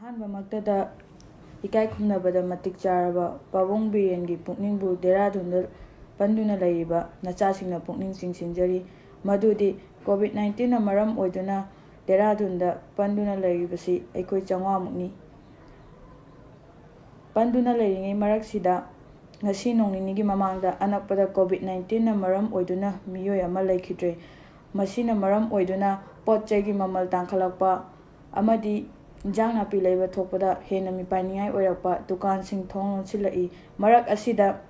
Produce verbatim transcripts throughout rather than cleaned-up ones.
ꯑꯍꯥꯟꯕꯃꯛꯇꯗ ꯏꯀꯥꯏ ꯈꯨꯝꯅꯕꯗ ꯃꯇꯤꯛ ꯆꯥꯔꯕ ꯄꯥꯕꯨꯡ ꯕꯤꯔꯦꯟꯒꯤ ꯄꯨꯛꯅꯤꯡꯕꯨ ꯗꯦꯔꯥꯗꯨꯟꯗ ꯄꯟꯗꯨꯅ ꯂꯩꯔꯤꯕ ꯅꯆꯥꯁꯤꯡꯅ ꯄꯨꯛꯅꯤꯡ ꯆꯤꯡꯁꯤꯟꯖꯔꯤ꯫ ꯃꯗꯨꯗꯤ COVID nineteenꯅ ꯃꯔꯝ ꯑꯣꯏꯗꯨꯅ ꯗꯦꯔꯥꯗꯨꯟꯗ ꯄꯟꯗꯨꯅ ꯂꯩꯔꯤꯕꯁꯤ ꯑꯩꯈꯣꯏ ꯆꯥꯝꯃꯉꯥꯃꯨꯛꯅꯤ꯫ ꯄꯟꯗꯨꯅ ꯂꯩꯔꯤꯉꯩ ꯃꯔꯛꯁꯤꯗ ꯉꯁꯤ ꯅꯣꯡ ꯅꯤꯅꯤꯒꯤ ꯃꯃꯥꯡꯗ ꯑꯅꯛꯄꯗ COVID nineteenꯅ ꯃꯔꯝ ꯑꯣꯏꯗꯨꯅ ꯃꯤꯑꯣꯏ ꯑꯃ ꯂꯩꯈꯤꯗ꯭ꯔꯦ꯫ ꯃꯁꯤꯅ ꯃꯔꯝ ꯑꯣꯏꯗꯨꯅ ꯄꯣꯠ ꯆꯩꯒꯤ ꯃꯃꯜ ꯇꯥꯡꯈꯠꯂꯛꯄ ꯑꯃꯗꯤ ꯏꯟꯖꯥꯡ ꯅꯥꯄꯤ ꯂꯩꯕ ꯊꯣꯛꯄꯗ ꯍꯦꯟꯅ ꯃꯤꯄꯥꯏꯅꯤꯡꯉꯥꯏ ꯑꯣꯏꯔꯛꯄ, ꯗꯨꯀꯥꯟꯁꯤꯡ ꯊꯣꯡ ꯂꯣꯟꯁꯤꯜꯂꯛꯏ꯫ ꯃꯔꯛ ꯑꯁꯤꯗ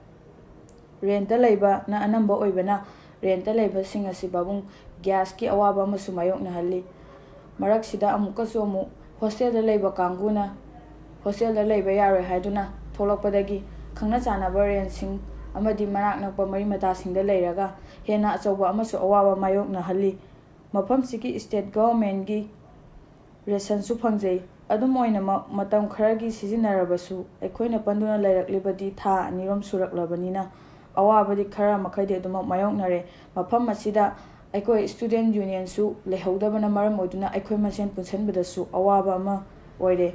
ꯔꯦꯟꯇ ꯂꯩꯕꯅ ꯑꯅꯝꯕ ꯑꯣꯏꯕꯅ ꯔꯦꯟꯇ ꯂꯩꯕꯁꯤꯡ ꯑꯁꯤ ꯄꯥꯕꯨꯡ ꯒ꯭ꯌꯥꯁꯀꯤ ꯑꯋꯥꯕ ꯑꯃꯁꯨ ꯃꯥꯌꯣꯛꯅꯍꯜꯂꯤ꯫ ꯃꯔꯛꯁꯤꯗ ꯑꯃꯨꯛꯀꯁꯨ ꯑꯃꯨꯛ ꯍꯣꯁꯇꯦꯜꯗ ꯂꯩꯕ ꯀꯥꯡꯕꯨꯅ ꯍꯣꯁꯇꯦꯜꯗ ꯂꯩꯕ ꯌꯥꯔꯣꯏ ꯍꯥꯏꯗꯨꯅ ꯊꯣꯛꯂꯛꯄꯗꯒꯤ ꯈꯪꯅ ꯆꯥꯟꯅꯕ ꯔꯦꯟꯁꯤꯡ ꯑꯃꯗꯤ ꯃꯅꯥꯛ ꯅꯛꯄ ꯃꯔꯤ ꯃꯇꯥꯁꯤꯡꯗ ꯂꯩꯔꯒ ꯍꯦꯟꯅ ꯑꯆꯧꯕ ꯑꯃꯁꯨ ꯑꯋꯥꯕ ꯃꯥꯌꯣꯛꯅꯍꯜꯂꯤ꯫ ꯃꯐꯝꯁꯤꯒꯤ ꯁ꯭ꯇꯦꯠ ꯒꯚꯔꯟꯃꯦꯟꯠꯀꯤ ꯔꯦꯁꯟꯁꯨ ꯐꯪꯖꯩ꯫ ꯑꯗꯨꯝ ꯑꯣꯏꯅꯃꯛ, ꯃꯇꯝ ꯈꯔꯒꯤ ꯁꯤꯖꯤꯟꯅꯔꯕꯁꯨ, ꯑꯩꯈꯣꯏꯅ ꯄꯟꯗꯨꯅ ꯂꯩꯔꯛꯂꯤꯕꯗꯤ ꯊꯥ ꯑꯅꯤꯔꯣꯝ ꯁꯨꯔꯛꯂꯕꯅꯤꯅ, ꯑꯋꯥꯕꯗꯤ ꯈꯔ ꯃꯈꯩꯗꯤ ꯑꯗꯨꯃꯛ ꯃꯥꯌꯣꯛꯅꯔꯦ꯫ ꯃꯐꯝ ꯑꯁꯤꯗ ꯑꯩꯈꯣꯏ ꯁ꯭ꯇꯨꯗꯦꯟꯠ ꯌꯨꯅꯤꯌꯟꯁꯨ ꯂꯩꯍꯧꯗꯕꯅ ꯃꯔꯝ ꯑꯣꯏꯗꯨꯅ ꯑꯩꯈꯣꯏ ꯃꯁꯦꯟ ꯄꯨꯟꯁꯤꯟꯕꯗꯁꯨ ꯑꯋꯥꯕ ꯑꯃ ꯑꯣꯏꯔꯦ꯫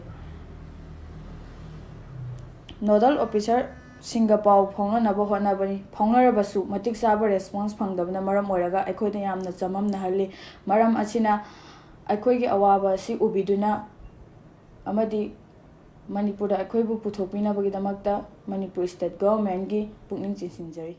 ꯅꯣꯗꯜ ꯑꯣꯐꯤꯁꯔꯁꯤꯡꯒ ꯄꯥꯎ ꯐꯥꯎꯅꯅꯕ ꯍꯣꯠꯅꯕꯅꯤ꯫ ꯐꯥꯎꯅꯔꯕꯁꯨ ꯃꯇꯤꯛ ꯆꯥꯕ ꯔꯦꯁꯄꯣꯟꯁ ꯐꯪꯗꯕꯅ ꯃꯔꯝ ꯑꯣꯏꯔꯒ ꯑꯩꯈꯣꯏꯗ ꯌꯥꯝꯅ ꯆꯃꯝꯅꯍꯜꯂꯤ꯫ ꯃꯔꯝ ꯑꯁꯤꯅ ꯑꯩꯈꯣꯏꯒꯤ ꯑꯋꯥꯕ ꯑꯁꯤ ꯎꯕꯤꯗꯨꯅ ꯑꯃꯗꯤ ꯃꯅꯤꯄꯨꯔꯗ ꯑꯩꯈꯣꯏꯕꯨ ꯄꯨꯊꯣꯛꯄꯤꯅꯕꯒꯤꯗꯃꯛꯇ ꯃꯅꯤꯄꯨꯔ ꯁ꯭ꯇꯦꯠ ꯒꯚꯔꯟꯃꯦꯟꯠꯀꯤ ꯄꯨꯛꯅꯤꯡ ꯆꯤꯡꯁꯤꯟꯖꯔꯤ꯫